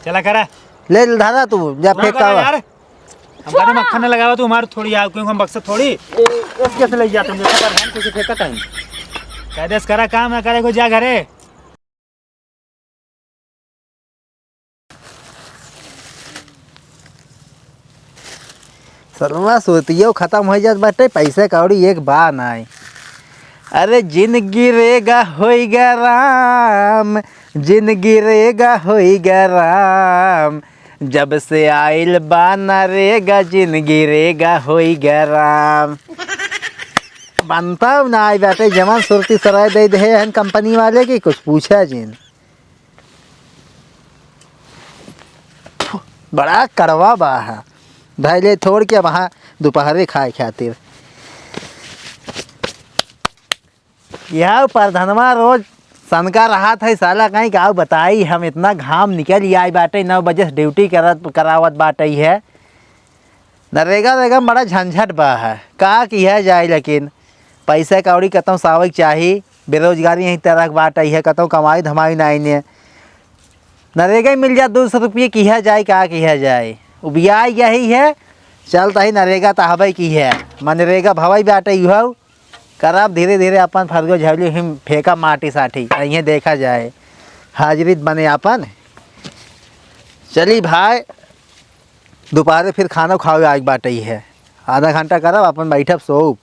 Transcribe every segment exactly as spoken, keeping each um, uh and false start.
चला करा। ले धरा तू, जा पूरा फेंक करा आवा। यार। हम कहते मक्खन न लगावा तू हमार थोड़ी यार, क्यों हम बक्सा थोड़ी। ए, एक जैसे ले जाते हैं, देखो प्रधान कैसे फेंकत है। कायदे से करा काम ना करे, को जा घरे। सरवा सुरतियो खतम होइ जात बाटे, पैसा कौड़ी एक बा नाई। अरे जिनगी रेगा होइगा राम, जिनगी रेगा होइगा राम, जब से आइल बा नरेगा, जिनगी रेगा होइगा राम। बनता नाई बाटे, जवन सुरती सराय दे दे हन कंपनी वाले की, कुछ पूछा जिन। बड़ा कड़वा बा है। धइले थोड़ के वहाँ दोपहरे खाए खातिर। यह परधनवा रोज सनका रहत है साला, कहीं का बताई हम, इतना घाम निकल आई बाटे, नौ बजे से ड्यूटी करत, करावत बाटे है। नरेगा वेगा में बड़ा झंझट बा है, का किया जाए, लेकिन पैसा कौड़ी कतौ सावे के चाही। बेरोजगारी यही तरह के बात आई है, कतौ कमाई धमाई नाई ने। नरेगा ही मिल जात दो सौ रुपये, किया जाए, का किया जाए, उबिया यही है। चलता ही नरेगा त हबे की है, मनरेगा भवाई बाटे इहो। करब धीरे धीरे अपन फरगो झौली हिम फेंका माटी साटी, अइहे देखा जाए, हाजिरी त बने अपन। चली भाई, दोपहरे फिर खाना खावे आइक बाटे है, आधा घंटा करब, अपन बैठब सोब।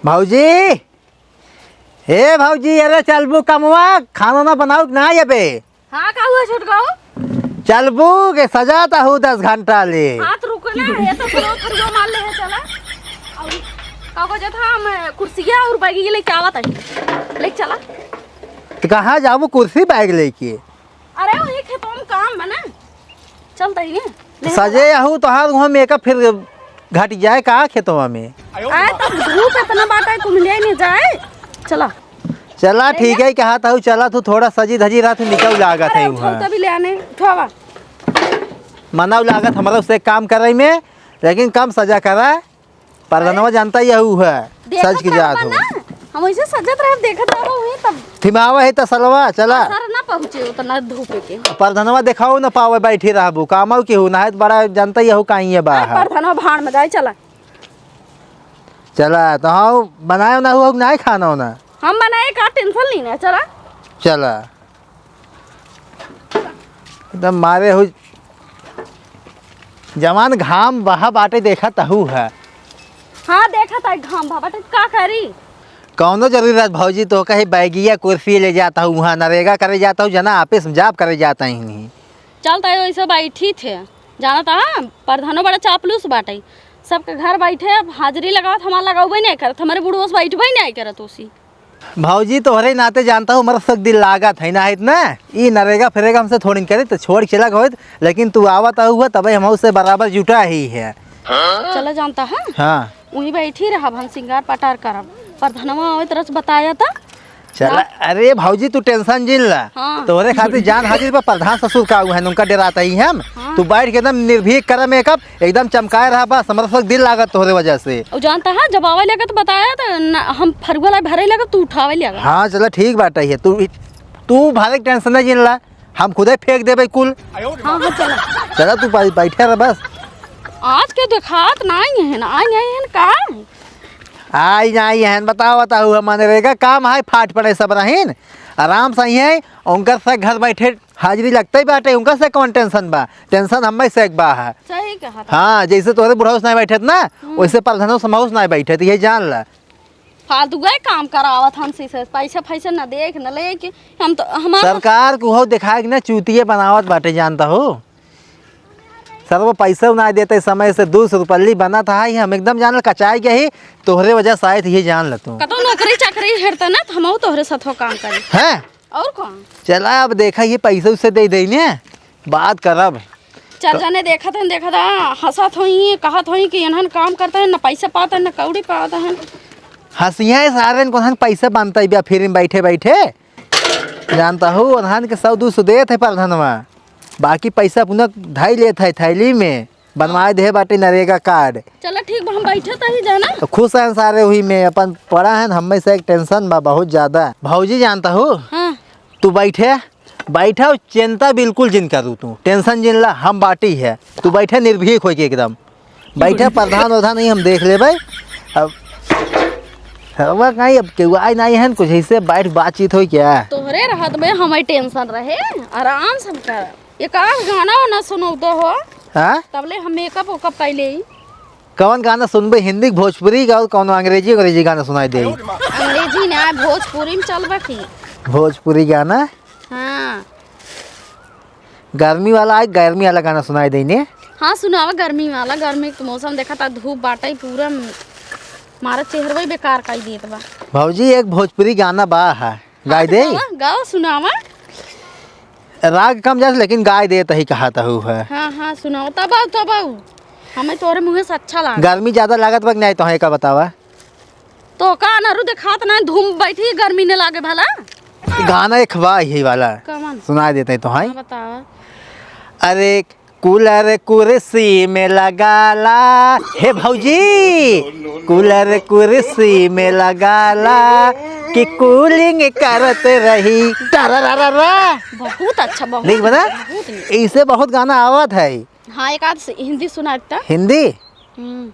भौजी, हे भौजी, अरे चलबू कमवा, खाना ना बनाऊ कि ना अबे? हाँ, का हुआ छोटकाऊ? चलबू के सजाता हूँ दस घंटा ले। हाँ, तो रुको ना, ये तो पूरा फरुआ मार ले है, चला। और का को जथा हम कुर्सिया और बैग ये लेके आवत है, लेके चला। तो कहाँ जाबू कुर्सी बैग लेके? अरे वही खेतवा में काम बा ना, चलता ही है। तो सजे आहू तोहार वहाँ मेकअप फिर घट जाए का खेतवा में? आए तब धूप इतना बाटा है, कुमिलिया ही नहीं जाए। चला। चला ठीक है, कहा था चला तू थोड़ा सजी धजी रहा तू निकल लागत अरे है उठा वहाँ। तभी ले आने, उठावा। मनाव लागत हमरा उससे काम करे में, लेकिन कम सजा करा। परधनवा जानता ही हऊ है, देखत सज के जात रहबा हो। ना, हम वैसे सजत रहे, देखत रहबा वही तब। थिमावा है तसलवा, चला। सर ना पहुँचे उतना धूप के। परधनवा देखाओ ना पावे, बैठी रहबू, कामव के हू, ना है तो बड़ा जानता ही हऊ काई है अरे बाहर। परधनवा भाड़ में जाए, चला। चला, तो हाँ, बनाए ना हुआ, ना खाना होना। हम बनाए का टेंशन लेना, चला। चला। एकदम मारे हुई। जवान घाम बहा बाटे देखत हऊ है। हाँ, देखत है घाम बहा बाटे, का करी? कौनो जरूरी रहत भौजी तो कहीं बैगिया कुर्सी ले जात हऊ, वहाँ नरेगा करे जात हऊ, जना ऑफिस में जॉब करे जात ही नहीं। चलता है वैसे बैठी थे, जानत है, परधानो बड़ा चापलूस बाटे, सबके घर बैठे अब हाजिरी लगावत, हमार लगावे नहीं करत, हमारे बुढ़वा से बैठबे नहीं करत उसी। भौजी, तोहरे नाते जानता हूँ, हमारा सक दिल लागत है ना, इतना ई नरेगा फिरेगा हमसे थोड़ी करे, तो छोड़ के चला गए, लेकिन तू आवत आऊ हुआ, तबे हम उससे बराबर जुटा ही है। चला जानता है? हाँ। वहीं बैठी रहब, हम सिंगार पटार करब, परधनवा आवे तरह से बताया था। चला, हाँ। अरे भौजी, तू टेंशन जिन ला, हाँ। तोहरे खातिर जान हाजिर बा, परधान ससुर का आऊ है, उनका डराता ही हम। हाँ। तू बैठ के एकदम निर्भीक कर मेकअप, एकदम चमकाए रहा बस, हमरा सब दिल लागत तोहरे वजह से। उ जानता है, जब आवे लगा तो बताया तो न, हम फरुआ लाई भरे लगा, तू उठावे लगा। हाँ, चला ठीक बात है, तू, तू भारे के टेंशन नहीं जिन ला, हम खुदे फेंक देबे कुल। हाँ, हाँ, चला। चला तू बै-, बैठे रह बस। आज के देखात नहीं है ना, आई नहीं है ना का? आई नहीं है, बताओ, बताओ, हम मनरेगा काम है, फाट पड़े सब रहीन, आराम से ही है, उनकर से घर बैठे हाजिरी लगते ही बाटे, उनका से कौन टेंशन बा? टेंशन हमें से एक बा है। सही कहा था। हाँ, जैसे तोहरे बुढ़ाऊ से नहीं बैठत ना, हम्म। वैसे परधनों समाऊ से नहीं बैठत, ये जान ला। फालतू गए काम करावत हमसे से, पैसा फैसा न देख न ले के, हम तो हमार सरकार को हो दिखाए कि ना चूतिए बनावत बाटे, जानता हो। सर वो पैसा ना देते समय से दो सौ रुपये बनत है, हम एकदम जान ल कचाई गए ही, तोहरे वजह से आए थे, ये जान ल तू। कतो नौकरी चाकरी हेरता ना, तो हमहू तोहरे साथ हो काम करी। हैं? और कौन? चला, अब देखा, ये पैसे उसे दे दे ने, बात करब। चार तो जने देखत हन, देखत हन, हंसत होई, कहत होई कि इन्हन काम करत हन, न पैसा पात हन, न कौड़ी पात हन। हंसिया है सारे को, हन पैसा बनता ही बा फ्री में बैठे बैठे। जानता हूँ, उन्हन के सौ दो सौ देत है परधनवा, बाकी पैसा अपना धाई लेत है थैली में। बनवाए दे बाटे नरेगा कार्ड। चला ठीक बा, हम बैठे तही जाना। तो खुश हैं सारे वही में, अपन पड़ा है, हमें से एक टेंशन बा बहुत ज्यादा। भौजी जानता हो, हाँ। तू बैठे, बैठा, चिंता बिल्कुल जिन करू तू, tension जिन ला, हम बाटी है। तू बैठा निर्भीक होइके एकदम। बैठा, प्रधान उधान नहीं, हम देख लेबै। अब हवा कहीं, अब केहू आइ नाहीं है, कुछ ऐसे बैठ बातचीत होइ क्या? तोहरे रहत में हमें tension रहे, आराम से हम कर। एक आध गाना वाना सुनौतो हो, हाँ? तबले हम makeup वेकअप कर लेई। कौन गाना सुनबे, हिंदी के, भोजपुरी का, और कौनो अंग्रेजी, अंग्रेजी गाना सुनाई दे? अंग्रेजी ना, भोजपुरी में चलबा की? भोजपुरी गाना? हाँ। गर्मी वाला आए, गर्मी वाला गाना सुनाई दे ने। हाँ, सुनावा गर्मी वाला। गर्मी के मौसम देखा ता, धूप बाटे पूरा, मारा चेहरवा ही बेकार कर देत बा। भौजी, एक भोजपुरी गाना बा है, गाय दे। हाँ, गावा, गावा, सुनावा। राग कम जास, लेकिन गाय देत ही कहा तहु है। हाँ, हाँ, सुनाओ, तब आओ, तब आओ। हमें तोरे मुँह से अच्छा लागे। गर्मी ज्यादा लागत बा कि नाहीं, तोहे का बतावा? तो का अनहरू देखात ना, धूम बैठी, गर्मी न लागे भला। गाना एक बा यही वाला। कमन? सुनाई देते तो है। हाँ, बतावा। अरे, कूलर कुर्सी में लगाला, हे भौजी, कूलर कुर्सी में लगाला कि cooling करत रही। टररररा। बहुत अच्छा, बहुत नीक बना? बहुत नीक। इसे बहुत गाना आवत है। हाँ, एक आध से हिंदी सुना देता। हिंदी? हम्म।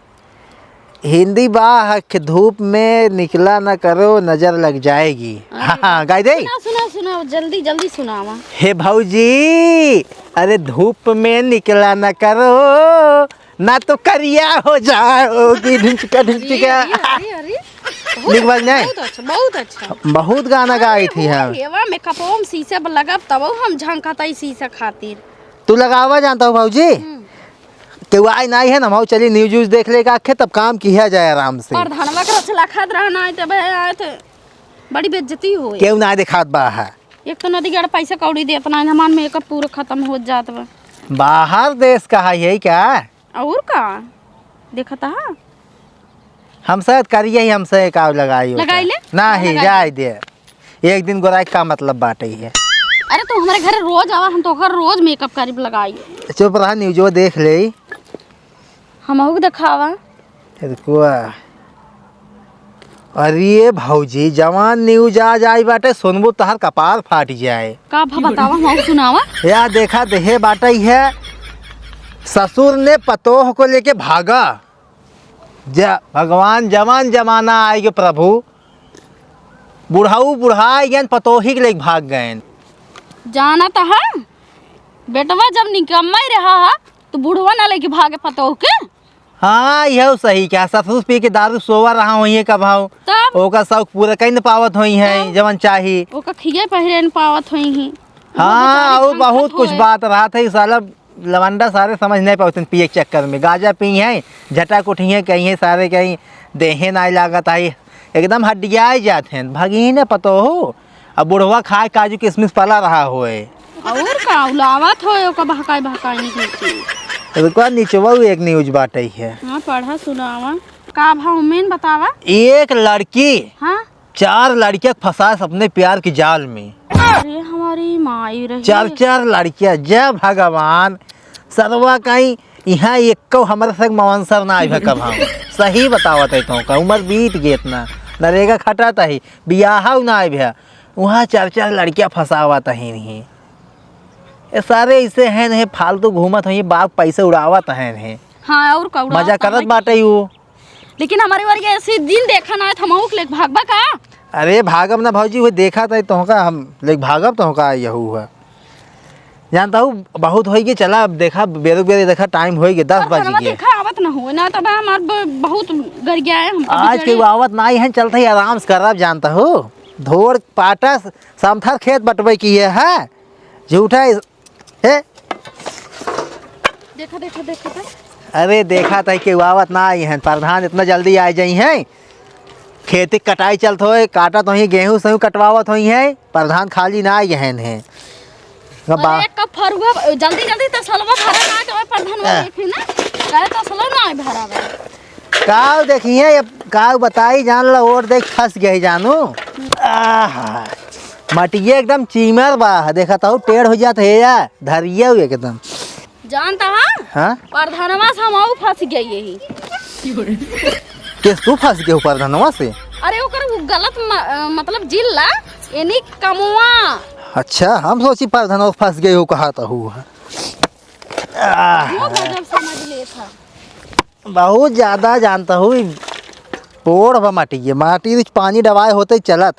हिंदी बा हक, धूप में निकला ना करो, नजर लग जाएगी। अरे हाँ, गाय दे। सुनाओ, सुनाओ, सुनाओ, जल्दी, जल्दी सुनावा। हे भौजी, अरे धूप में निकला ना करो, ना तो करिया हो जाओगी। ढिंचका, ढिंचका। अरे, अरे, अरे, अरे। बहुत नीक बात अच्छा, नहीं? बहुत अच्छा, बहुत अच्छा। बहुत गाना अरे, गाई थी वो हम। हेवा में कपवा में शीशा पर लगब, तब हम झंकत आई शीशा खातिर। तू लगावा जानता हो भौजी? हम्म। केहू आए नाहीं है ना, हम चली news व्यूज देख लेगा आखे, तब काम किया जाए आराम से। प्रधानवा के रचला खात रहना है, तब आए थे, बड़ी बेइज्जती होए। केहू नाहीं देखात बा है। एक तो नदी गड़ पैसा कौड़ी देत नाहीं, हमार makeup पूरा खतम हो जात बा। बाहर देश का है यही क्या? और का? देखत हा? हमसे करिए ही, हमसे का लगाई होता। लगाई ले? नाहीं, लगाई जाए दे। एक दिन गोराई का मतलब बाटे ही है। अरे, तू हमरे घर रोज आवा, हम तोहर रोज makeup करीब लगाई। चुप रहा, न्यूजो देख ले। हमहू के देखावा। रुकवा। अरे भौजी, जवान news आ जाई बाटे, सुनबू तोहर कपार फाट जाए। का भा बतावा, हमहू सुनावा। या देखा देहे बाटे है, ससुर ने पतोह को लेके भागा। जा, भगवान, जवान जमाना आए गे प्रभु। बुढ़ऊ बुढ़ाई गएन, पतोही के लेके भाग गएन। जानत हा, बेटवा जब निकम्मा ही रहा हा, तो बुढ़वा ना लेके भागे पतोह के। हाँ, यह सही क्या, ससुर पी के दारू सोवा रहा होइहैं कबहूँ। तब? ओका शौक पूरा कइ न पावत होइहैं, तब? जवन चाही। ओका खिए पहिरे न पावत होइहैं। हाँ, वो बेचारी और बहुत कुछ होए। बात रहा था, ई साला लवंडा सारे समझ नहीं पावत हैं पिए के चक्कर में। गांजा पीहैं, झटक उठिहैं, कहिहैं सारे कहीं देहे नाहीं लागत आई, एकदम हड्डियाए जात हैं। भगिने पतोहू, अब बुढ़वा खाए काजू किशमिश पला रहा होए। और का उलावत होए, ओका बहकाई बहकाई नहीं करती। रुकवा, निचवा एक news बाटे है। हाँ, पढ़ा सुनावा। का भा उमेन बतावा? एक लड़की हाँ? चार लड़किया के फंसास अपने प्यार के जाल में। अरे हमारी माई रही। चार चार लड़किया, जय भगवान। सरवा कहीं यहाँ एक्को हमरे संग मवंसर ना आइबा कब हम। सही बतावत है तोहका, उमर बीत गे इतना। नरेगा खटत ही, बियाहउ ना आइबा। उहाँ चार चार लड़किया फंसावत ही नहीं। ये सारे ऐसे हैं नहीं, फालतू घूमत हैं, बाप पैसे उड़ावत हैं नहीं। हाँ, और का उड़ावत मजा करत हैं? बाटे यू। लेकिन हमरे वरिया ऐसे दिन देखा ना, त हमहू के लेके भागबा का? अरे भागब ना भौजी, वो देखा त तोहका हम लेके भागब, तोहका यहू है। जानता हूँ, बहुत होई गे, चला अब देखा, बेरो बेरे देखा, time होई गे, दस बज गे। देखा, आवत ना हो ना, तब हमार ब-, बहुत गरियाए हम आज के आवत ना आई है, चलते ही आराम से करब, जानता हूँ। धोड़ पाटा समथर खेत बटवे की है, है? झूठा है, हे? देखा, देखा, देखा, देखा। अरे, देखा त केहू आवत ना आई हैं। प्रधान इतना जल्दी आ जाई हैं। खेती कटाई चलत होए, काटत होई, गेहूं सेहूं कटवावत होई हैं। प्रधान खाली ना आई हैं, हैं। बा- अरे, एक कप फरुआ, जल्दी, जल्दी तसलवा भरा ना, के प्रधान आ। देखे ना। कहे तसलो ना आई भरा बा। काऊ देखिए, अब काऊ बताई, जान ला, ओर देख फंस गए जानू। आहा, मटिया एकदम चीमर बा, देखा तो टेढ़ हो जात है या, धरिया हुए एकदम। जानता हा? हाँ? प्रधानवा से हम आऊ फंस गए यही। किस तू फंस गए प्रधानवा से? अरे ओकर वो गलत म-, अ, मतलब जिल्ला, यानी कमुआ। अच्छा, हम सोची प्रधानो फँस गए हो, कहा तो हूँ। आह। वो गजब समझ लेत ह। बहुत ज्यादा जानता हूँ, ई पोड़ बा माटी के, माटी में पानी डबाए होते ही चलत।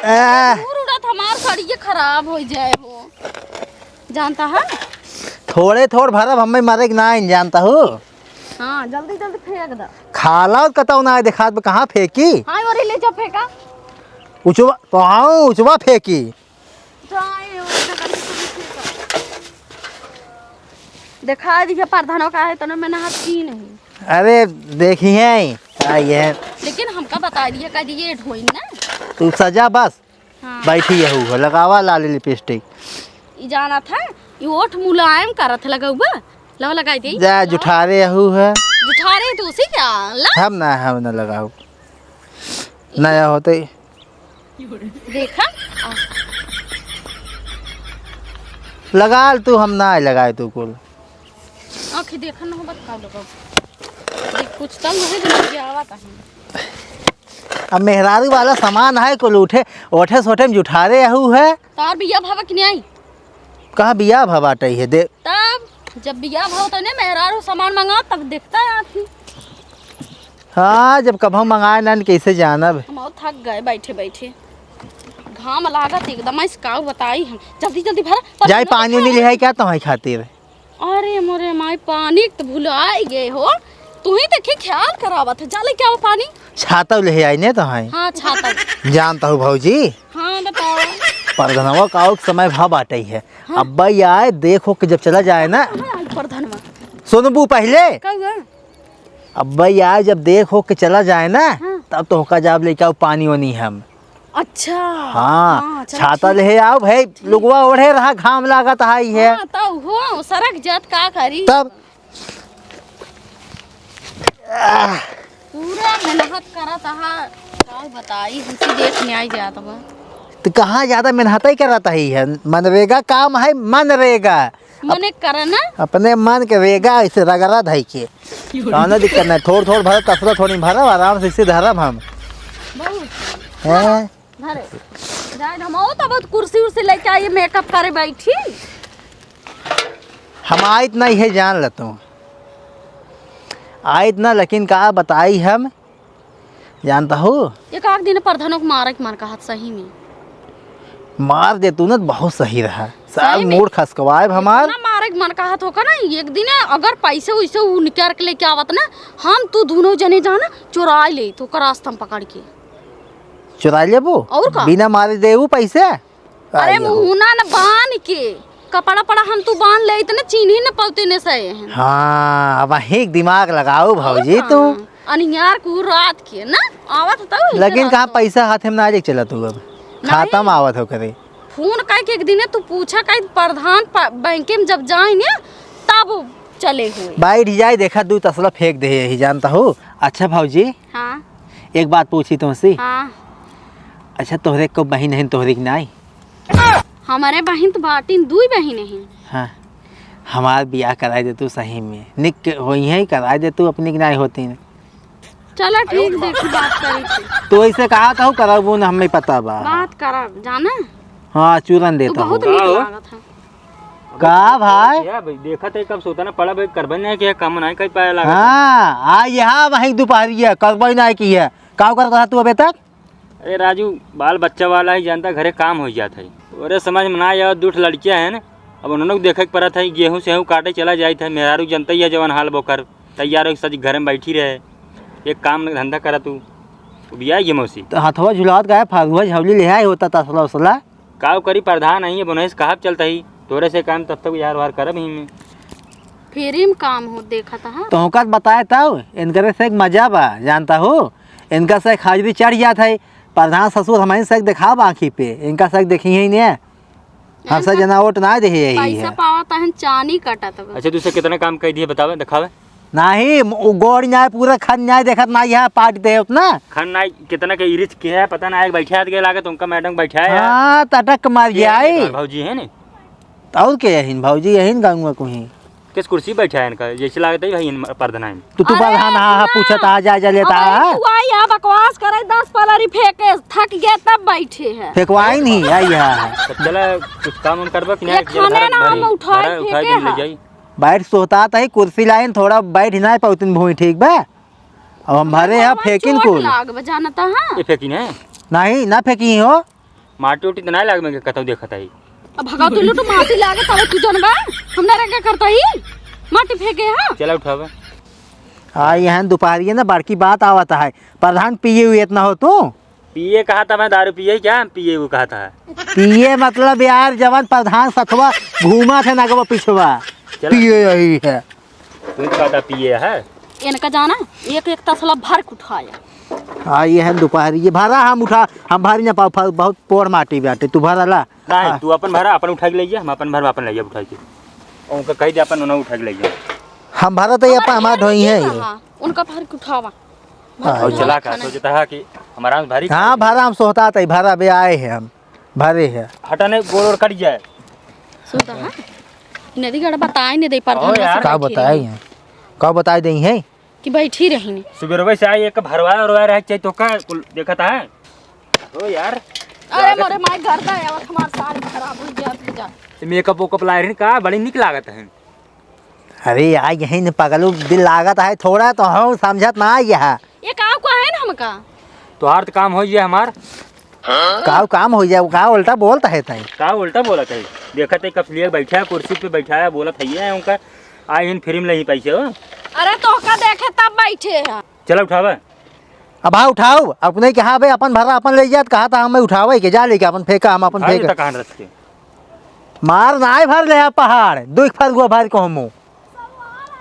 आह। दूर उड़त हमार सड़िये खराब हो जाए हो, जानता है? थोड़े थोड़ भरब, हमें मरे के ना आइन, जानता हूँ। हाँ, जल्दी जल्दी फेंक द। खाला और कतौ ना देखात बा, कहाँ फेंकी? हाँ, और ले जा फेंका। उचवा, तो हाँ, उचवा फेंकी। जाए, ओइसे करके तुम फेंको। देखा दिया प्रधानो का है, तने में नहात की नहीं। अरे, देखी है, आई है। लेकिन हमका बता दिया, कह दिए ढोइन ना। तू सजा बस। हाँ। बैठी है, हु लगावा लाली लिपस्टिक। ई जाना था, ई ओठ मुलायम करत लगउबा। लो लगाई दे। जा, लो। जुठारे हु है। जुठारे तो उसी क्या? ला। हम ना, हम ना लगाऊ। नया होते ही। देखा? आ। लगा ल तू, हम ना लगाए तू कुल। आँखें देखा ना हो, बत का लगाओ। देख, कुछ तंग है, जो लगे आवत है। अब मेहरारू वाला सामान है, कुल उठे, ओठे सोठे में जुठारे हु है। तार बिया भावा कि नहीं आई? कहाँ बिया भा बाटइ है? दे- तब जब बिया भा होता ने मेहरारू सामान मंगा, तब देखता है आँखी। हाँ, जब कभो मंगाए ना, कैसे जानब? हम और थक गए बैठे बैठे, घाम लागत एकदम, ऐसे काऊ बताई हम। जल्दी जल्दी भरा, पर जाए, हम पानी उनी ले आई क्या तुम्हारे खातिर? अरे मोरे माई, पानी तो भुलाई गए हो, तू ही देखी ख्याल करावत है। जा लेके आओ पानी। छाता ले आई ने तो है। हाँ, छाता। जानता हूँ भौजी। हाँ, बताओ। परधनवा का आउक समय भा बाटइ है। हाँ। अब्बा ये आए, देखो कि जब चला जाए ना। कहाँ आई परधनवा? सुनबू पहले। का हुआ? अब्बा ये आए, जब देखो कि चला जाए ना, हाँ। तब तो होका जाब लेके आओ पानी वानी हम। अच्छा। हाँ, हाँ, चलो छाता ठीक। ले आओ भाई, ठीक। लुगवा ओढ़े रहा, घाम लागत है ये। हाँ, तब हो, सरक जात का करी? तब पूरा मेहनत करत हा, का बताई, हमसे देख न्याय जात बा। तो कहाँ ज्यादा मेहनत ही करत ही है, मनरेगा काम है, मनरेगा। मने करे ना। अपने मन के रेगा ऐसे रगड़ा धई के, कौनो दिक्कत नहीं, थोड़ थोड़ भरब, तसला थोड़ी भरब, आराम से इसे धरब हम। बहुत। हैं? धरे। जाए हम, ओ, तब कुर्सी उर्सी लेके आइए, मेकअप करे बैठी। हम आइत नहीं है, जान ल तू। आइत ना, लेकिन का बताई हम, जानता हो? एक आध दिन परधनों को मारे के मन कहत सही में। मार दे तू ना, बहुत सही रहा। साल सही में। मूड खसकवाए हमार। इतना मारे के मन कहत हो का ना, एक दिन अगर पैसे वैसे उ निकाल के लेके आवत ना, हम तू दोनों जने जाना चुराई लेत, ओकर रास्ता में पकड़ के। चुराई लेबू? और का? बिना मारे देबू पैसे? अरे आइए हो। मुहुना न बांध के, कपड़ा पड़ा हम तू बांध लेइत न, चीन्ही न पौते न सहे हैं। हाँ, अब वहीं दिमाग लगाओ भौजी और तू। का? अनियार को रात के ना आवत तब लेकिन कहाँ पैसा हाथ में ना लेके चला तू अब? नहीं। खाता में आवत हो करे। फोन कइ के एक दिन तू पूछा कहीं प्रधान प-, बैंक में जब जाए ने तब चले हुए। बैठ जाए, देखा दू तसला फेंक दे यही, जानता हो। अच्छा भौजी, हाँ। एक बात पूछी तुमसे। हाँ। अच्छा, तोहरे को बहिन है, तोहरे की नाई? हमारे बहिन तो बाटिन, दुई बहिन हैं। हाँ, हमार बियाह कराई दे तू सही में, निक होई है, कराई दे तू, अपनी की नाई होती न। चला ठीक, देखी बात करी थी। तू ऐसे कहा था, करबू न, हमें पता बा। बात करब, जाना? हाँ, चूरन तू देता बहुत हूँ। नीक लागत है। का भाई? क्या भाई, देखत है कब सोता ना पड़ा भाई, करबे नहीं किया, काम नहीं कर पाया लागत है। हाँ, आ यहाँ वहीं दोपहरिया, करबे नहीं किया। का करता था तू अबे तक? अरे राजू, बाल बच्चा वाला ही जानता, घरे काम हो जात है। तोरे समझ में ना आया, दू ठो लड़कियां हैं ना, अब उन्होंने को देखे के पड़त है, गेहूं सेहूं काटे चला जाइत है, मेहरारू जनता ही है जवन हाल बोकर, तैयार हो सज घर में बैठी रहे, एक काम न धंधा करा तू, उबिया ये मौसी। तो हथवा झुलावत गए, फरुआ झौली ले आए होता तसला उसला। काव करी प्रधान आई, अब उन्हें से कहब चलता ही, तोरे से काम तब तक यार वार करब ही में। फ्री में काम हो देखत हा। तो होकर बताए तब, इनकरे से एक मजा बा, जानता हो, इनका से एक हाजिरी चढ़ जात है। प्रधान ससुर हमारे से एक देखाब आँखी पे, इनका से एक देखी ही नहीं। हम सब जना वोट ना दे यही पैसा है। पावत हन, चानी कटत बा। अच्छा, तू से कितना काम कह दिए बतावे, दिखावे? नाही, म-, उ गोड़ न्याय पूरा खन न्याय देखत ना यह पार्टी दे उतना। खन नाई कितना के इरिच के है, पता ना, एक बैठे हाथ के लागत, उनका मैडम बैठा है। हाँ, तटक मार गया है। भौजी है ने? और के यही भौजी, यही गाँव में कोई। किस कुर्सी बैठा है इनका? जैसे लागत है भाई इन प्रधान है। तो तू अरे प्रधान, हाँ, हाँ, सुना। पूछत आ, जा, जा लेता अब है। तू आई, यहाँ बकवास करे, दस पलरी फेंके, थक गया तब बैठे है। फेंकवाई नहीं, आई है। तब चला, कुछ काम हम करबा कि ये नहीं? खाने ना हम उठाए फेंके हैं। बैठ सोहतात है, कुर्सी लाइन, थोड़ा बैठ ना पाउतिन भूमि, ठीक बा? अब हम भरे यहाँ फेंकिन चोट कुल। लाग बा, जानता है? ये फेंकिन है? नहीं, ना फेंकी हो। माटी उटी तो नहीं लाग में कतौ देखत है। अब भगाओ तो लूटो माटी लागे तब तू जनबा। हम ना रंगा करता ही। माटी फेंके हाँ। चला उठावे। हाँ, यहाँ दोपहरिया ना बड़की बात आवत है। प्रधान पिए हुए इतना हो तू? पिए कहा था मैं, दारू पिए क्या? हम पिए हुए कहा था। पिए मतलब यार, जवन प्रधान सथवा घूमा थे नगवा पिछवा। चला। पिए यही है। तू का था पिए है? इनका जाना, एक एक तसला भर के उठाया। हाँ, ये है दोपहर, ये भरा हम उठा, हम भरी ना पाओ, फल बहुत पोर माटी बाटे, तू भरा ला। नहीं, हाँ। तू अपन भरा, अपन उठा के ले जा, हम अपन भरा, अपन ले जा उठा के। उनका कह दे, अपन उन्हें उठा के ले जा। हम भरा तो ये अपन हमार ढोई है ये। हाँ, उनका भर के उठावा। हाँ। और चला का, सोचता है कि हमारा भारी हाँ, भरा हम सोहता था, भरा बे आए हैं हम। भरे है। हटा नहीं, गोड़ ओड़ कट जाए। सुनता है? नदी गड़ा बताए नहीं दे पर ओ यार। का बताए हैं? का बताए दे हैं? कि बैठी रही नहीं। सुबेरवे से आई, एक भरवाए और रहे चाहिए तो का कुल देखत है? ओ यार। अरे मोरे माई, घर का आवत हमार साड़ी खराब हो गया, जा। मेकअप वेकअप लाए रही का? बड़ी निक लागत है। अरे यार, यही न पगलू दिल लागत है थोड़ा, तो हम समझत ना यह। ये का कहे न हमका? तोहार तो काम हो जाए हमार। का काम हो जाए? का उल्टा बोलत है तई? का उल्टा बोलत है? देखत है कब से लिए बैठा है, कुर्सी पे बैठा है, बोलत है ये उनका, आई इन फ्री में नहीं पैसे हो। अरे तोहका देखे तब बैठे हैं। चला उठावा। अब हाँ उठाओ, अपने के हाँ बे, अपन भरा अपन ले जात, कहा था हम उठावे के, जा लेके अपन फेंका, हम अपन उठा फेंका। लेता कहाँ रख के? मार ना आए भर ले आ पहाड़, दुख फर गुआ भर को हमो।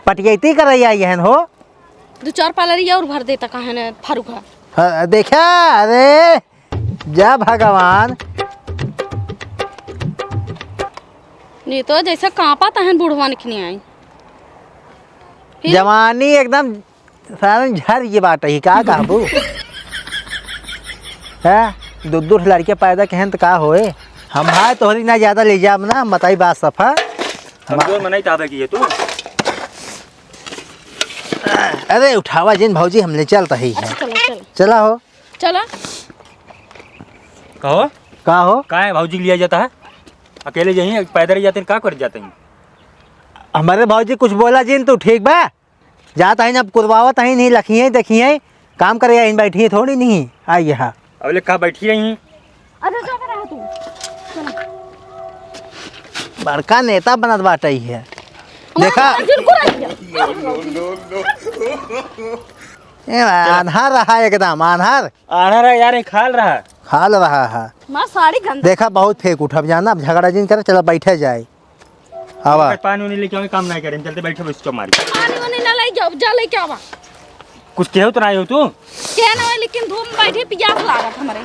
पटियती करैया यहन हो। दो चार पालरी और भर देता काहे न फरुखा। हाँ, देखा, अरे, जा भगवान। नहीं तो जैसे कांपा तहन बुढ़वा निकने आई। फिर? जवानी एकदम सारन झर ये बाटे ही, का कहबू? हैं? दो, दो ठे लड़के पैदा कहेन त का होए? हम भाई तोहरी ना ज्यादा ले जाब ना, हम बताई बात सफा। कमजोर मनई ताबे की है तू। अरे उठावा जिन भौजी, हम ले चलता ही है। अच्छा, चलो, चलो। चला हो। चला। कहो? का हो? का है भौजी के लिया जाता है? अकेले यहीं पैदल ही जाते हैं, का कर जाते हैं? हमारे भौजी कुछ बोला जिन तू ठीक बा? जात हईन, अब कुरबावत हईन, ही लखिहैं, देखिहैं, काम करे आइन, बैठी थोड़ी नहीं, आई यहाँ। अब ले कहाँ बैठी रही? अरे, जा रहा तू। बड़का नेता बनत बाटे ही है। हमारे देखा। अर्जुन को रख दिया। ए, आन्हर रहा एकदम, आन्हर। आन्हर है यार, ये खाल रहा। खाल रहा है। हमार साड़ी गंदा। देखा, बहुत फेंक उठब जाना, अब झगड़ा जिन करे, चला बैठे जाए। आवा। पानी उनी लेके आवे, काम नहीं करे, चलते बैठे बस चमारी। पानी उनी ना ले जाओ, जा लेके आवा। कुछ कहो तो नहीं हो तू? कह ना हो, लेकिन धूप में बैठे पियास लागत हमरे।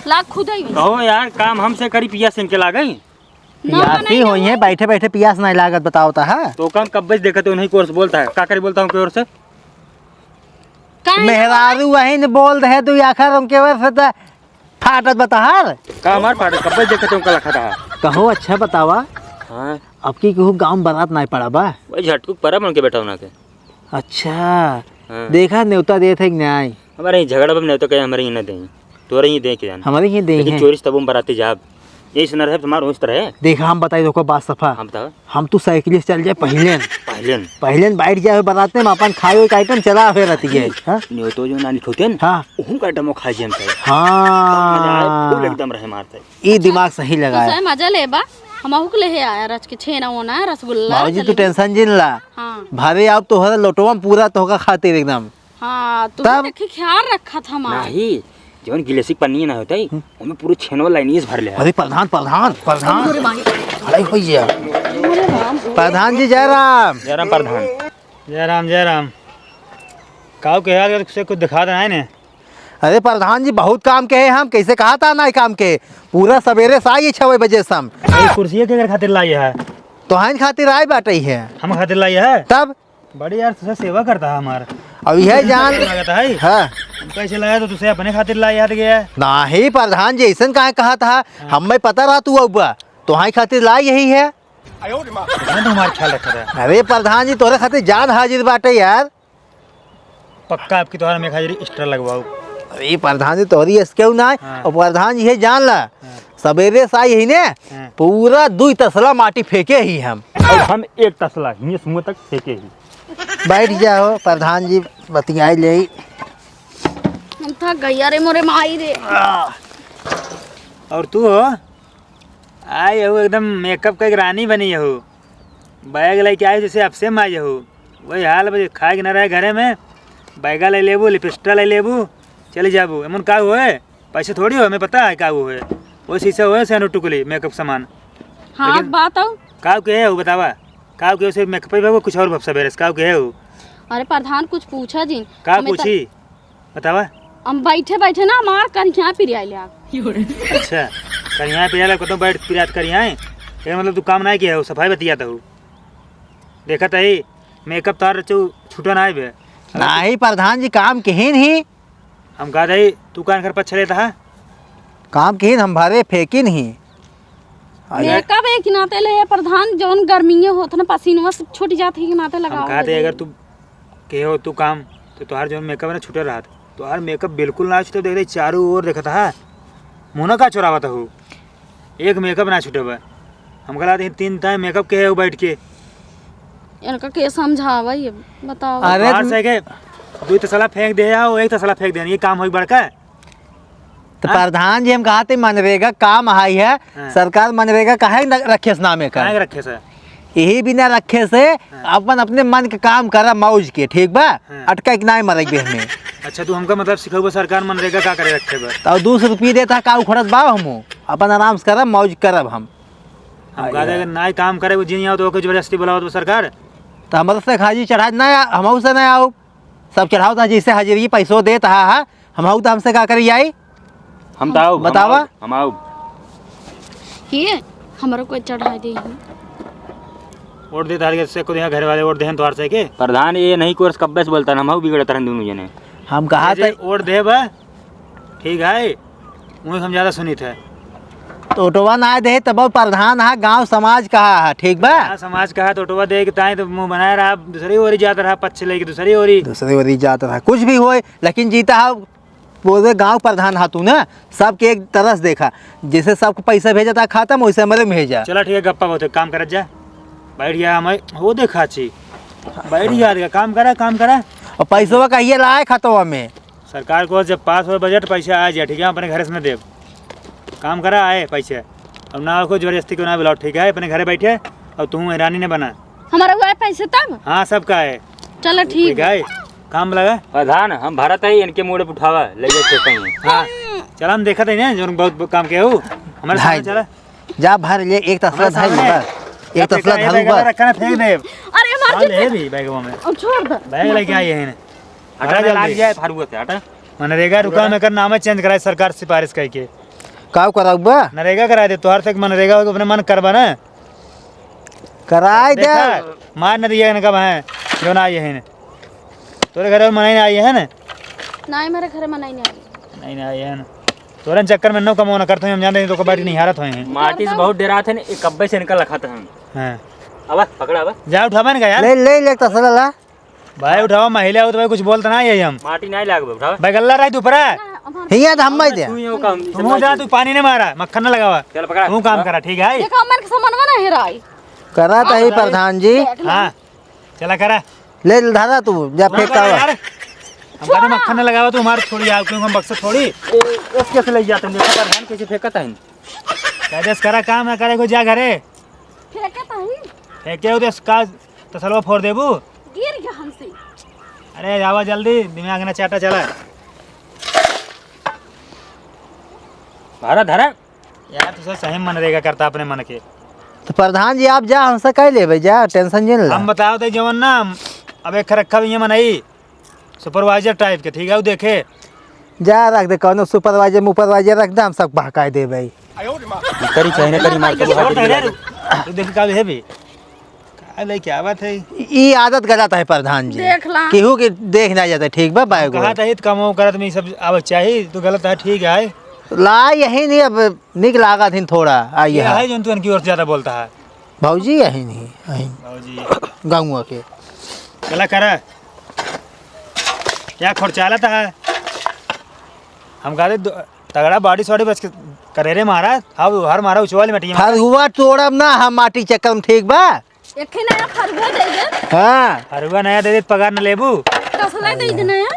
लाग खुद ही। कहो यार, काम हमसे करी, पियास इनके लागे? ना, पियासी नहीं होई है, ना। बैठे बैठे पियास नहीं लागत, बताओ ता है। तो काम कब्बे से देखते हो, नहीं कोर्स बोलता है, का करी बोलता हूँ कोर्स से? काहे ना? मेहरारू वही ने बोल दे तू आखिर उनके ओर से त फाटत बा तहार। का हमार फाटत? कब्बे देखत हूँ, का लखत हा। कहो, अच्छा बतावा। हाँ। अब की कहू गाँव में बारात नाई पड़ा बा? वही झटकू परब उनके बेटा होना के। अच्छा। हाँ। देखा, नेवता देत है कि नाई? हमारे ही झगड़ा बा, नेवता कहे हमारे ही ना दें। तोरे ही दें के जान। हमारे ही दें लेकिन है। चोरी से तब हम बाराती जाब। यही सुना रहे तुम्हार उस तरह। देखा, हम बताई, देखो बात सफा। हम बताओ। हम तू साइकिल से चल जाए पहले। पहले। पहले बैठ जाए बारात में, अपन खाए हुए का आइटम चला हुए रहती है। हाँ? नहीं तो जो नानी ठोते न, हाँ। उहुन का आइटम खा जाए हम सब। हाँ। मजा आए, फुल एकदम रहे मारते। ई दिमाग सही लगाया। तो सही मजा लेबा, हम अहुक ले आया रच के छेना ओना, रसगुल्ला, बाबूजी, तू जलेबी। टेंशन जिन ला। हाँ। भाभी, आप तोहरा लोटवा में पूरा तोहका खातिर एकदम। हाँ, तू तब? देखी ख्याल रखा था हमार। नहीं, जवन गिलेसी पन्नी ना होता है, हम्म। उनमें पूरे छेनवा लाइनिस भर ले। अरे प्रधान, प्रधान, प्रधान। अरे माई। अरे हो गया। प्रधान जी, जय राम। जय राम प्रधान। जय राम, जय राम। काऊ के यार, से कुछ दिखा देना है ने? अरे प्रधान जी, बहुत काम के है हम, कैसे कहा था ना काम के? पूरा सवेरे से आई छवे बजे से हम। ये कुर्सी के खातिर लाई है? तो हन खातिर आए बाटे है। हम खातिर लाई है? तब? बड़ी यार, तुझे सेवा करता है हमार। अब यह जान लगता है। हाँ। हम कैसे लाया तो तुझे अपने खातिर लाया याद गया। नहीं प्रधान जी, ऐसन काहे कहा था? हाँ। हमें पता रहा तू अब्बा, तो हाई खातिर ला यही है। प्रधान तो हमार ख्याल रखा था। अरे प्रधान जी, तोहरे खातिर जान हाजिर बाटे यार। पक्का आपकी तोहरा में एक हाजिरी extra लगवाऊ। अरे प्रधान जी, तोहरी ऐस क्यों ना है? हाँ। और प्रधान जी, ये जान ला, हाँ। सवेरे से आई ही ने, हाँ। पूरा दुई तसला माटी फेंके ही हम। और हम एक तसला हिये सुबह तक फेंके ही। बैठ जाओ प्रधान जी, बतियाई ले। हम थक गई, अरे मोरे माई रे। और तू हो? आई हो, एकदम makeup का एक रानी बनी हो। Bag लेके आई जैसे आपसे में आई हो। वही हाल बा, खाए के ना रहे घरे में, bag ले लेबू, lipstick ले लेबू, चली जाबू। एमन का होए? पैसे थोड़ी हो, हमें पता है का होए। वो शीशा होए, सेनु टुकली, makeup सामान। हाँ, लेकिन बात हो। का के है वो बतावा? का के हो, सिर्फ makeup ही बा, कुछ और भपसा बेरस, का के है वो? अरे प्रधान, कुछ पूछा जी। का हमें त- पूछी? बतावा। हम बैठे बैठे ना हमार करिया पिरियाइले आप। अच्छा, करिया पिरियाइले, कतो बैठ पिरियात करिया है। ये मतलब तू काम नहीं किया हो, सफाई बतियात हो। देखत ही, makeup तार चौ छूटा ना आइबे। नहीं प्रधान जी, काम किहिन ही। हम कहा दे, तू कान कर पछले था? काम किहिन, हम भरे फेंकिन ही। अरे। Makeup एक नाते ले प्रधान, जौन गर्मी होत ना, पसीनवा से छूट जात है, एक नाते हम लगाओ कहा दे, दे। अगर तू के हो तू काम, तो तोहार जौन makeup ना छूटे रहत, तोहार makeup बिल्कुल ना छूटे। देख रही चारों ओर देखत हा, मुँह ना का चोरावत हो, एक makeup ना छूटे बा। हमका लागत है तीन time makeup के है वो बैठ के। इनका के समझावा ये बताओ। अरे बाहर तुम से के दो तसला फेंक दे आओ, एक तसला फेंक देनी, ये काम होई बड़का। तो हाँ? प्रधान जी, हम कहा थे मनरेगा काम आई है, हाँ। सरकार मनरेगा काहे न रखे से नामे का? काहे रखे से? यही बिना रखे से हाँ। अपन अपने मन के काम करा मौज के, ठीक बा? हाँ। अटका के नाय मरे बे हमें। अच्छा, तू हमका मतलब सिखाऊ सरकार मनरेगा का करे रखे बा? तो दो सौ रुपये देता का उखड़त बा हम, अपन आराम से करब, मौज करब हम। हम कहा थे अगर नाय काम करे वो जिन आओ तो ओके जबरदस्ती बुलाओ तो सरकार। तो हमारे से हाजिरी चढ़ा ना, हम से ना आओ। सब चढ़ाओ तो जैसे हाजिरी पैसो देत हा, हा, हम आऊ तो हमसे का करी आई? हम तो आऊ, बतावा। हम आऊ, हम आऊ। ये हमरो कोई चढ़ा दे ही। वोट दे तार के से को यहाँ घर वाले वोट देहन तोहार से के? प्रधान ये नहीं कोर्स कब्बे से बोलता ना, हम आऊ बिगड़त रहन दोनों जने। हम कहा ये जे था वोट दे बा, ठीक है, उन्हें हम ज्यादा सुनित है। तो ओटवा ना दे तब प्रधान हा, गांव समाज कहा हा, ठीक बा? गांव समाज कहा तो ओटवा दे के ताई तो मुंह बनाए रहा, दूसरी ओरी जात रहा, पच्छ लेके दूसरी ओरी। दूसरी ओरी जात रहा, कुछ भी होए, लेकिन जीता हा, पूरे गांव प्रधान हा तू ना, सबके एक तरह से देखा, जैसे सबको पैसा भेजा था खाता में, वैसे हमारे में भेजा। चला ठीक है, गप्पा बहुत है, काम करत जा, बैठ गया हमें, वो देखा छी, बैठ गया, देखा, काम करा, काम करा। और पैसवा कहिए लाए खतवा में। सरकार को जब पास हो बजट, पैसा आ जाए, ठीक है, हम अपने घर से न देब। काम करा, आए पैसे। अब ना हो जबरदस्ती को ना बुलाओ, ठीक है, अपने घरे बैठे। और तू रानी ने बना। हमारा हुआ है पैसे तब? हाँ, सबका है। चलो, ठीक ठीक है। है, काम लगा। प्रधान, हम भरत है, इनके मूड़े पे उठावा, ले जाओ खेत में। हाँ, चला, हम देखत है ना, जो बहुत काम के हो, हमारे सामने भाई, चला। जा भर ले, एक तसला हमारे धर सामने। ले, बस। एक तसला फेंका है, धरू बैग बस। रखा ना, फेंक दे। अरे, हमारे हाँ, ले भी बैगवा में। अब छोड़ दे। बैग लेके आइए हैं। हटा, हटा ना, लाग जल्दी। जाए फारुआ से, हटा। मनरेगा रुका, मनरेगा। में कर नाम है change कराए सरकार सिफारिश करके। काव कराऊ बा? नरेगा करा दे, तोहार से मनरेगा हो, अपने मन करबा ना। कराए दे। देखा, मार न दिया इनका भाई, जो ना आए हैं। तोरे घर में मनाई ना आई है ना? नहीं, मेरे घर में मनाई नहीं आई। नहीं, नहीं आई है ना। तोरन चक्कर में नौ कमौना करते हैं, हम जानते हैं, तो कबाड़ी नहीं हारत हुए हैं। माटी से बहुत डरात है, एक कब्बे से इनका लखात है। हाँ। अब पकड़ा अब। जा उठावा इनका यार। ले, ले, ले, तसला ला। भाई उठावा, महिला हो तो भाई कुछ बोलता ना है हम। माटी नहीं लागबे, उठावा। भाई गल्ला रही तू परा। हिया तो हम भाई दे। तू ही हो काम, तुम जा, तू पानी नहीं मारा, मक्खन ना लगावा। चल पकड़ा। तू काम करा, ठीक है? देखा, मन के सामानवा ना हेराई। करा तो ही प्रधान जी। देख लो। हाँ, चला करा। ले, ले, धारा तू, जा ना फेंक करा आवा। यार। हम कहते मक्खन ना लगावा, तू हमारे छोड़ी आओ, क्यों हम बक्सा थोड़ी। ए, ए, कैसे ले जाते हैं, देखो प्रधान कैसे फेंकता है। कैसे करा काम ना करे, को जा घरे। फेंकता ही। फेंके हो तो इसका तसलवा फोड़ देबू? गिर गया हमसे। अरे, आवा जल्दी, दिमाग ना चाटा चला। धारा, धारा। यार, तू सब सही मनरेगा करता अपने मन के। तो प्रधान जी, आप जा, हमसे कह लेबे, जा, tension जिन ला। हम बताओ तो जवन ना, अब एक रखा भी ये मनई, supervisor type के, ठीक है, वो देखे। जा रख दे, कौनो supervisor, supervisor रख दे, हम सब बहकाए देबे। करी चाहे ना करी, मार के छोड़ दे रे। तू देख का है भी। का ले, क्या बात है? ई आदत गलत है प्रधान जी। देख ला। केहू के देख ना जाता, ठीक बा, बाय कहा गो। था हित कमाओ करत में सब आवे चाहिए, तो गलत है, ठीक है। ला यही नहीं, अब निक लागत हिन थोड़ा, आई ये है। है जो तू उनकी ओर से ज्यादा बोलता है। भौजी अहिन ही, अहिन। भौजी। गौवा के। चला करा। क्या खुरचालत है? हम कहते दो-, तगड़ा body सॉडी बस के-, करे रे महाराज। हाँ, हर मारा उछवाली मटिया में। फरुआ तोड़ब ना हम माटी चक्कर में, ठीक बा? एक ही नया फरुआ दे दे। हाँ। फरुआ नया दे दे, पगार न लेबू। कसला दे दे नया।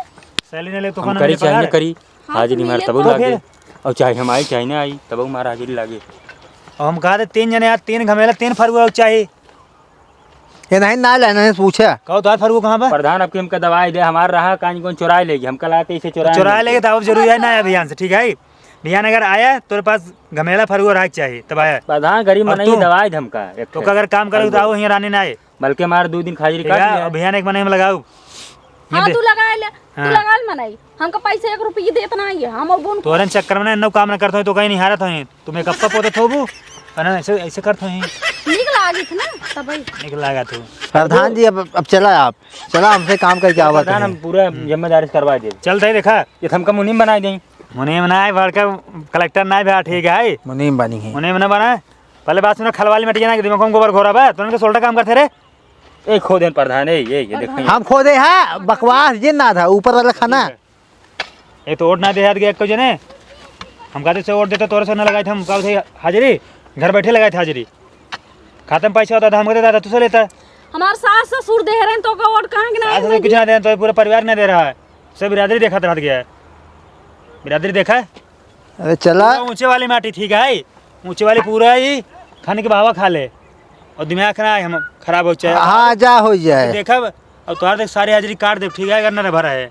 सैलरी न ले तो हम खाना करी मिले चाहे पगार। न करी, हाँ, हाजिरी तो मार मिले तबो तो। लागे। फिर? और चाहे हम आई चाहे ना आई, तबो मार हाजिरी लागे। और हम कहा थे तीन जने यार, तीन घमेला, तीन फरुआ चाही। ये नहीं ना लेना है, पूछा। कहो तो यार फरुआ कहाँ बा? प्रधान, अब के हमका दवाई दे, हमार रहा कान कौन चुराए लेगी, हमका लाते इसे चुराए चुराए लेगी। लेगी तो अब जरूरी है ना अभियान से, ठीक है? भियान अगर आया, तोरे पास घमेला फरुआ रहा के चाही, तब आया। प्रधान, गरीब अब मनई तू? दवाई धमका, एक तो ठे। अगर काम करे, तो आओ, हियाँ रानी ना आए। बल्कि हमार दो दिन खाजिरी ठीक काट है, लिया। अब भियान एक मनई में लगाओ। हाँ, ये दे। तू लगा ले, तू हाँ। लगा ले मनई। हमका पैसे एक रुपये देत ना है, हम अब उनको तोरन चक्कर में ना, इन्नो काम ना करत हो, तो कहीं नहीं हारत हो, तू मेकअप का पोतत होबू, और ना ऐसे, ऐसे करत हो। नीक लागित ना, तबई। नीक लागा तू। प्रधान जी, अब, अब चला आप, चला हमसे काम करके आवत प्रधान, है। हम पूरा जिम्मेदारी से करवा दे। चल दे देखा। ये तो हमका मुनीम बनाए दें। मुनीम ना है, बड़का कलेक्टर ना है भैया, ठीक है। मुनीम बनी है। मुनीम ना बना। पहले बात सुना, खलवाली मटिया ना के दिमाग में गोबर घोरा बा, तुरंत के सोल्टा काम करते रे। ए, खोदेन प्रधान, ए, ये, ये देख। हम खोदे है, बकवास जिन ना था, ऊपर वाला खाना। एक तो वोट ना दे हाथ के एक को जने, हम कहते से वोट देते तोरे से ना लगाए थे, हम कहते हाजिरी, घर बैठे लगाए थे हाजिरी। खाते में पैसा होता था, हम कहते दादा तुझसे लेता। हमार सास ससुर दे रहे हैं तो का वोट कहाँ के ना सास ससुर कुछ ना दे, तो पूरा परिवार नहीं दे रहा है, सब बिरादरी देखा रह गया है, बिरादरी देखा है। अरे चला। पूरा ऊंचे वाली माटी ठीक है, ऊंचे वाली पूरा ही खाने के बहावा खा ले और दिमाग ना हम खराब हो जाए। हाँ, जा हो जाए। देखब, और तोहार देख सारी हाजिरी काट देब, ठीक है, अगर ना भरा है,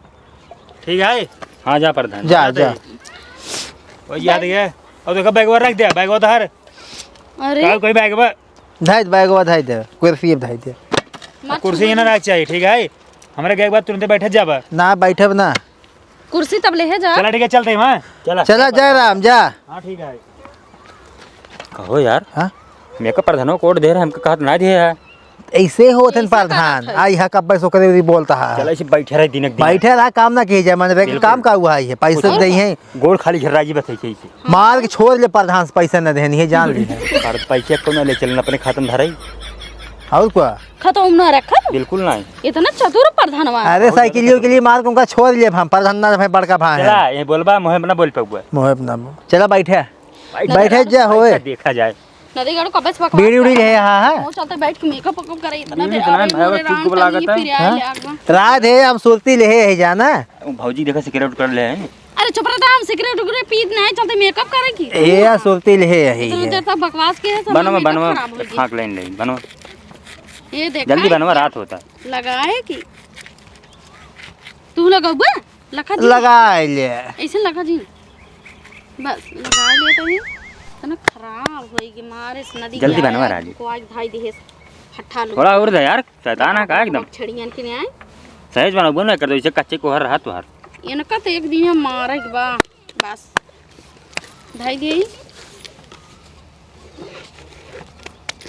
ठीक है। हाँ, जा प्रधान। जा, जा। वही याद है। और देखो बैगवा रख दिया, बैगवा तो हर अरे। का कोई बैगवा धाई दे, बैगवा धाई दे, कुर्सी अब धाई दे। मत कुर्सी छुआ। ना रख चाहिए, ठीक है। हमारे गए के बाद तुरंत बैठे जाबा। ना बैठब ना। कुर्सी तब लेहे जा। चला ठीक है, चलते हैं वहाँ। चला। चला जय राम, जा। हाँ ठीक है। कहो यार। हाँ? मेकअप प्रधानो कोड दे रहे, हमको कहत ना दे है। ऐसे होत हन ऐसे प्रधान। कहत है। आई हा कब्बे से ओकरे भी बोलता है। चला इसे बैठे रहे दिन एक दिन। बैठे रहा, काम ना किए जाए, मैंने बिल्कुल। काम का हुआ है, पैसे और दे हैं। गोड़ खाली घेर राजी बस ऐसे, ऐसे। मार के छोड़ ले प्रधान से पैसा न देनी है, जान ली है। पर पैसे को ना ले चलन, अपने खाता में धराई। और क्या? खतम ना रखा तू? बिल्कुल नहीं। इतना चतुर प्रधानवा। अरे साइकिलियों के लिए मार के उनका छोड़ ले हम, प्रधान ना भाई बड़का भाई है। चला, ये बोलबा, मोहे ना बोल पउबा। मोहे ना बोल। चला बैठे। बैठे जा होए। देखा जाए। नदी गाड़ू कबे से बकवास बीड़ी उड़ी कर रहे, हाँ, हाँ। वो चलते बैठ के मेकअप वेकअप करे, इतना बीड़ी देर। तो ना, अरे भाई, मोरे चुप राम, लागत तनी है। फिर आए हाँ? ले आगवा। रात है, हम सुरती ले है, है जाना। वो भौजी देखा सिगरेट उगरेट ले हैं। अरे चुप रह, हम सिगरेट उगरेट पीत नहीं, चलते मेकअप करे की। ए, या सुरती ले है, यही इतना है। देर तक बकवास के है, सब बनवा, मेकअप बनवा, खराब हो गई। फाँक लाइन ले, बनवा। ये देखा जल्दी है बनवा, क्या? रात होता। लगाए की? तू लगउबे? लखा जी। लगा ले। ऐसे लखा जी। बस, लगा ले तो ही। इतना खराब होई कि मारे से नदी जल्दी के बनवा आया, राजू। को आज धाई दिहे से हट्ठा लो। थोड़ा और दे यार, शैतान है का एकदम? छड़ियन के नहीं आए। सहेज बनउबो ना कर दो, इसे कच्चे कोहर रहा तुहार। इनका तो एक दिन हम मारे के बा, बस। धाई दे।